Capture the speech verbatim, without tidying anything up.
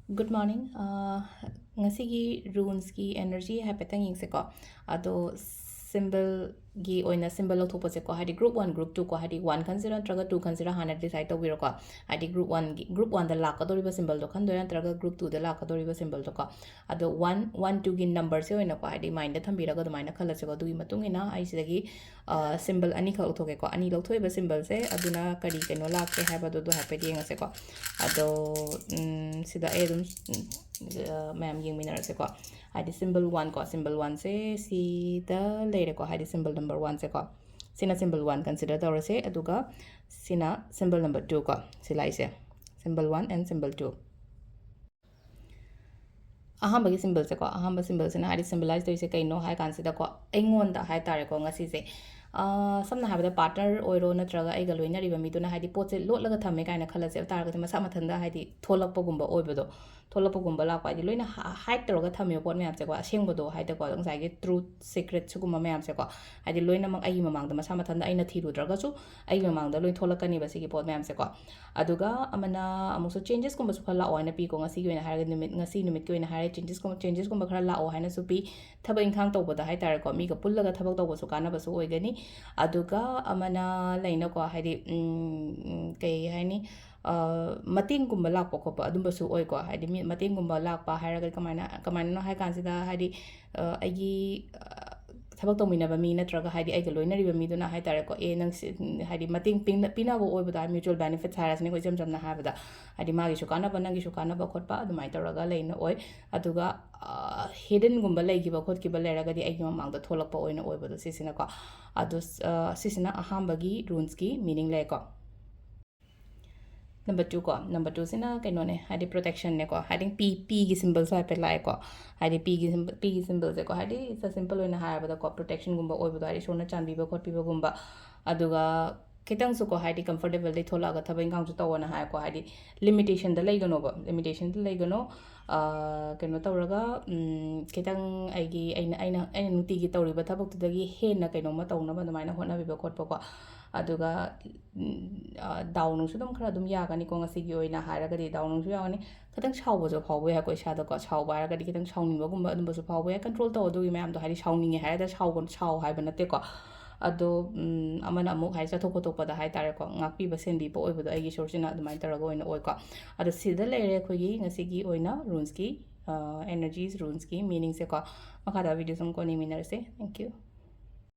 Good morning. ꯑ, ꯉꯁꯤꯒꯤ runesꯀꯤ energy ꯍꯥꯏꯐꯦꯠꯇꯪ ꯌꯦꯡꯁꯦꯀꯣ꯫ ꯑꯗꯣ symbolꯒꯤ ꯑꯣꯏꯅ symbol ꯂꯧꯊꯣꯛꯄꯁꯦꯀꯣ, ꯍꯥꯏꯗꯤ group one, group two ꯀꯣ, ꯍꯥꯏꯗꯤ one ꯈꯟꯁꯤꯔꯥ ꯅꯠꯇ꯭ꯔꯒ two ꯈꯟꯁꯤꯔꯥ ꯍꯥꯟꯅ decide ꯇꯧꯕꯤꯔꯣꯀꯣ꯫ ꯍꯥꯏꯗꯤ group oneꯒꯤ, group oneꯗ ꯂꯥꯛꯀꯗꯧꯔꯤꯕ symbolꯗꯣ ꯈꯟꯗꯣꯏꯔꯥ ꯅꯠꯇ꯭ꯔꯒ group twoꯗ ꯂꯥꯛꯀꯗꯧꯔꯤꯕ symbolꯗꯣꯀꯣ꯫ ꯑꯗꯣ one, one, twoꯒꯤ numberꯁꯦ ꯑꯣꯏꯅꯀꯣ, ꯍꯥꯏꯗꯤ mindꯗ ꯊꯝꯕꯤꯔꯒ ꯑꯗꯨꯃꯥꯏꯅ ꯈꯜꯂꯁꯦꯀꯣ꯫ ꯑꯗꯨꯒꯤ ꯃꯇꯨꯡ ꯏꯟꯅ ꯑꯩ ꯁꯤꯗꯒꯤ ꯑ, symbol ꯑꯅꯤꯈꯛ ꯂꯧꯊꯣꯛꯀꯦꯀꯣ꯫ ꯑꯅꯤ ꯂꯧꯊꯣꯛꯏꯕ symbolꯁꯦ ꯑꯗꯨꯅ ꯀꯔꯤ ꯀꯩꯅꯣ ꯂꯥꯛꯀꯦ ꯍꯥꯏꯕꯗꯣ ꯑꯗꯨ ꯍꯥꯏꯐꯦꯠ ꯌꯦꯡꯉꯁꯦꯀꯣ꯫ ꯑꯗꯣ, ꯎꯝ, ꯁꯤꯗ ꯑꯩ ꯑꯗꯨꯝ, ꯎꯝ, ꯑ, ꯃꯌꯥꯝ ꯌꯦꯡꯃꯤꯟꯅꯔꯁꯦꯀꯣ꯫ ꯍꯥꯏꯗꯤ symbol one ꯀꯣ, symbol oneꯁꯦ ꯁꯤꯗ ꯂꯩꯔꯦꯀꯣ, ꯍꯥꯏꯗꯤ symbol number oneꯁꯦꯀꯣ꯫ ꯁꯤꯅ symbol one consider ꯇꯧꯔꯁꯦ, ꯑꯗꯨꯒ ꯁꯤꯅ symbol number two ꯀꯣ, ꯁꯤ ꯂꯥꯛꯏꯁꯦ, symbol one and symbol two꯫ ꯑꯍꯥꯟꯕꯒꯤ symbolꯁꯦꯀꯣ, ꯑꯍꯥꯟꯕ symbolꯁꯤꯅ ꯍꯥꯏꯗꯤ symbolize ꯇꯧꯔꯤꯁꯦ ꯀꯩꯅꯣ ꯍꯥꯏ ꯀꯥꯟꯁꯤꯗꯀꯣ, ꯑꯩꯉꯣꯟꯗ ꯍꯥꯏ ꯇꯥꯔꯦꯀꯣ, ꯉꯁꯤꯁꯦ, ꯑ, ꯁꯝꯅ ꯍꯥꯏꯔꯕꯗ partner ꯑꯣꯏꯔꯣ ꯅꯠꯇ꯭ꯔꯒ ꯑꯩꯒ ꯂꯣꯏꯅꯔꯤꯕ ꯃꯤꯗꯨꯅ ꯍꯥꯏꯗꯤ ꯄꯣꯠꯁꯦ ꯂꯣꯠꯂꯒ ꯊꯝꯃꯦ ꯀꯥꯏꯅ ꯈꯜꯂꯁꯦꯕ ꯇꯥꯔꯒꯗꯤ, ꯃꯁꯥ ꯃꯊꯟꯇ ꯍꯥꯏꯗꯤ ꯊꯣꯛꯂꯛꯄꯒꯨꯝꯕ ꯑꯣꯏꯕꯗꯣ, ꯊꯣꯛꯂꯛꯄꯒꯨꯝꯕ ꯂꯥꯛꯄ ꯍꯥꯏꯗꯤ ꯂꯣꯏꯅ ꯍ-, hide ꯇꯧꯔꯒ ꯊꯝꯃꯤꯕ ꯄꯣꯠ ꯃꯌꯥꯝꯁꯦꯀꯣ, ꯑꯁꯦꯡꯕꯗꯣ ꯍꯥꯏꯗꯤꯀꯣ, ꯉꯁꯥꯏꯒꯤ truth, secret ꯁꯤꯒꯨꯝꯕ ꯃꯌꯥꯝꯁꯦꯀꯣ, ꯍꯥꯏꯗꯤ ꯂꯣꯏꯅꯃꯛ ꯑꯩꯒꯤ ꯃꯃꯥꯡꯗ ꯃꯁꯥ ꯃꯊꯟꯇ ꯑꯩꯅ ꯊꯤꯔꯨꯗ꯭ꯔꯒꯁꯨ ꯑꯩꯒꯤ ꯃꯃꯥꯡꯗ ꯂꯣꯏ ꯊꯣꯛꯂꯛꯀꯅꯦꯕ ꯁꯤꯒꯤ ꯄꯣꯠ ꯃꯌꯥꯝꯁꯦꯀꯣ꯫ ꯑꯗꯨꯒ ꯑꯃꯅ ꯑꯃꯨꯛꯁꯨ changesꯀꯨꯝꯕꯁꯨ ꯈꯔ ꯂꯥꯛꯑꯣ ꯍꯥꯏꯅ ꯄꯤꯀꯣ꯫ ꯉꯁꯤꯒꯤ ꯑꯣꯏꯅ ꯍꯥꯏꯔꯒꯗꯤ ꯅꯨꯃꯤꯠ, ꯉꯁꯤ ꯅꯨꯃꯤꯠꯀꯤ ꯑꯣꯏꯅ ꯍꯥꯏꯔꯒꯗꯤ changesꯀꯨꯝꯕ, changesꯀꯨꯝꯕ ꯈꯔ ꯂꯥꯛꯑꯣ ꯍꯥꯏꯅꯁꯨ ꯄꯤ꯫ ꯊꯕꯛ ꯏꯪꯈꯥꯡ ꯇꯧꯕꯗ ꯍꯥꯏ ꯇꯥꯔꯦꯀꯣ, ꯃꯤꯒ ꯄꯨꯜꯂꯒ ꯊꯕꯛ ꯇꯧꯕꯁꯨ ꯀꯥꯟꯅꯕꯁꯨ ꯑꯣꯏꯒꯅꯤ꯫ ꯑꯗꯨꯒ ꯑꯃꯅ ꯂꯩꯅꯀꯣ, ꯍꯥꯏꯗꯤ, ꯎꯝ, ꯀꯩ ꯍꯥꯏꯅꯤ, ꯑ, ꯃꯇꯦꯡꯒꯨꯝꯕ ꯂꯥꯛꯄ ꯈꯣꯠꯄ ꯑꯗꯨꯝꯕꯁꯨ ꯑꯣꯏꯀꯣ꯫ ꯍꯥꯏꯗꯤ ꯃꯤ ꯃꯇꯦꯡꯒꯨꯝꯕ ꯂꯥꯛꯄ ꯍꯥꯏꯔꯒꯗꯤ ꯀꯃꯥꯏꯅ, ꯀꯃꯥꯏꯅꯅꯣ ꯍꯥꯏ ꯀꯥꯟꯁꯤꯗ, ꯍꯥꯏꯗꯤ, ꯑ, ꯑꯩꯒꯤ, ꯑ, ꯊꯕꯛ ꯇꯧꯃꯤꯟꯅꯕ ꯃꯤ ꯅꯠꯇ꯭ꯔꯒ ꯍꯥꯏꯗꯤ ꯑꯩꯒ ꯂꯣꯏꯅꯔꯤꯕ ꯃꯤꯗꯨꯅ ꯍꯥꯏ ꯇꯥꯔꯦꯀꯣ, "ꯑꯦ, ꯅꯪ ꯁꯤ-, ꯍꯥꯏꯗꯤ ꯃꯇꯦꯡ ꯄꯤꯅ-, ꯄꯤꯅꯕ ꯑꯣꯏꯕꯗꯣ, ꯍꯥꯏ mutual benefits ꯍꯥꯏꯔꯁꯤꯅꯦꯀꯣ, ꯏꯆꯝ ꯆꯝꯅ ꯍꯥꯏꯔꯕꯗ꯫ ꯍꯥꯏꯗꯤ ꯃꯥꯒꯤꯁꯨ ꯀꯥꯟꯅꯕ, ꯅꯪꯒꯤꯁꯨ ꯀꯥꯟꯅꯕ ꯈꯣꯠꯄ ꯑꯗꯨꯃꯥꯏꯅ ꯇꯧꯔꯒ ꯂꯩꯅ ꯑꯣꯏ꯫ ꯑꯗꯨꯒ, ꯑ, hiddenꯒꯨꯝꯕ ꯂꯩꯈꯤꯕ ꯈꯣꯠꯈꯤꯕ ꯂꯩꯔꯒꯗꯤ ꯑꯩꯒꯤ ꯃꯃꯥꯡꯗ ꯊꯣꯛꯂꯛꯄ ꯑꯣꯏꯅ ꯑꯣꯏꯕꯗꯣ ꯁꯤꯁꯤꯅꯀꯣ꯫ ꯑꯗꯨ, ꯑ, ꯁꯤꯁꯤꯅ ꯑꯍꯥꯟꯕꯒꯤ runesꯀꯤ meaning ꯂꯩꯀꯣ꯫ Number two ꯀꯣ, number twoꯁꯤꯅ ꯀꯩꯅꯣꯅꯦ, ꯍꯥꯏꯗꯤ protectionꯅꯦꯀꯣ, ꯍꯥꯏꯗꯤ ꯄꯤ, ꯄꯤꯒꯤ symbolꯁꯨ ꯍꯥꯏꯐꯦꯠ ꯂꯥꯛꯑꯦꯀꯣ꯫ ꯍꯥꯏꯗꯤ ꯄꯤꯒꯤ symbol, ꯄꯤꯒꯤ symbolꯁꯦꯀꯣ, ꯍꯥꯏꯗꯤ simple ꯑꯣꯏꯅ ꯍꯥꯏꯔꯕꯗꯀꯣ, protectionꯒꯨꯝꯕ ꯑꯣꯏꯕꯗꯣ, ꯍꯥꯏꯗꯤ ꯏꯁꯣꯔꯅ ꯆꯥꯟꯕꯤꯕ ꯈꯣꯠꯄꯤꯕꯒꯨꯝꯕ꯫ ꯑꯗꯨꯒ ꯈꯤꯇꯪꯁꯨꯀꯣ, ꯍꯥꯏꯗꯤ comfortableꯗꯩ ꯊꯣꯛꯂꯛꯑꯒ ꯊꯕꯛ ꯏꯪꯈꯥꯡꯁꯨ ꯇꯧꯑꯣꯅ ꯍꯥꯏꯀꯣ, ꯍꯥꯏꯗꯤ limitationꯗ ꯂꯩꯒꯅꯣꯕ, limitationꯗ ꯂꯩꯒꯅꯣ꯫ ꯑ, ꯀꯩꯅꯣ ꯇꯧꯔꯒ, ꯎꯝ, ꯈꯤꯇꯪ ꯑꯩꯒꯤ, ꯑꯩꯅ, ꯑꯩꯅ, ꯑꯩꯅ ꯅꯨꯡꯇꯤꯒꯤ ꯇꯧꯔꯤꯕ ꯊꯕꯛꯇꯨꯗꯒꯤ ꯍꯦꯟꯅ ꯀꯩꯅꯣꯝꯃ ꯇꯧꯅꯕ ꯑꯗꯨꯃꯥꯏꯅ ꯍꯣꯠꯅꯕꯤꯕ ꯈꯣꯠꯄꯀꯣ꯫ ꯑꯗꯨꯒ downꯅꯨꯡꯁꯨ ꯑꯗꯨꯝ ꯈꯔ ꯑꯗꯨꯝ ꯌꯥꯒꯅꯤꯀꯣ꯫ ꯉꯁꯤꯒꯤ ꯑꯣꯏꯅ ꯍꯥꯏꯔꯒꯗꯤ downꯅꯨꯡꯁꯨ ꯌꯥꯎꯒꯅꯤ꯫ ꯈꯤꯇꯪ ꯁꯥꯎꯕꯁꯨ ꯐꯥꯎꯕ ꯌꯥꯏꯀꯣ ꯏꯁꯥꯗꯀꯣ꯫ ꯁꯥꯎꯕ ꯍꯥꯏꯔꯒꯗꯤ ꯈꯤꯇꯪ ꯁꯥꯎꯅꯤꯡꯕꯒꯨꯝꯕ ꯑꯗꯨꯝꯕꯁꯨ ꯐꯥꯎꯕ ꯌꯥꯏ꯫ Control ꯇꯧ ꯑꯗꯨꯒꯤ ꯃꯌꯥꯝꯗꯣ, ꯍꯥꯏꯗꯤ ꯁꯥꯎꯅꯤꯡꯉꯦ ꯍꯥꯏꯔꯒ ꯁꯥꯎꯒ-, ꯁꯥꯎ ꯍꯥꯏꯕ ꯅꯠꯇꯦꯀꯣ꯫ ꯑꯗꯣ, ꯎꯝ, ꯑꯃꯅ ꯑꯃꯨꯛ ꯍꯥꯏꯗꯤ ꯆꯠꯊꯣꯛ ꯈꯣꯠꯇꯣꯛꯄꯗ ꯍꯥꯏ ꯇꯥꯔꯦꯀꯣ, ꯉꯥꯛꯄꯤꯕ ꯁꯦꯟꯕꯤꯕ ꯑꯣꯏꯕꯗꯣ ꯑꯩꯒꯤ ꯏꯁꯣꯔꯁꯤꯅ ꯑꯗꯨꯃꯥꯏꯅ ꯇꯧꯔꯒ ꯑꯣꯏꯅ ꯑꯣꯏꯀꯣ꯫ ꯑꯗꯣ ꯁꯤꯗ ꯂꯩꯔꯦ ꯑꯩꯈꯣꯏꯒꯤ ꯉꯁꯤꯒꯤ ꯑꯣꯏꯅ runesꯀꯤ, energies, runesꯀꯤ meaningꯁꯦꯀꯣ꯫ ꯃꯈꯥꯗ videoꯁꯨ ꯑꯃꯨꯛ ꯀꯣꯟꯅ ꯌꯦꯡꯃꯤꯟꯅꯔꯁꯦ꯫ Thank you꯫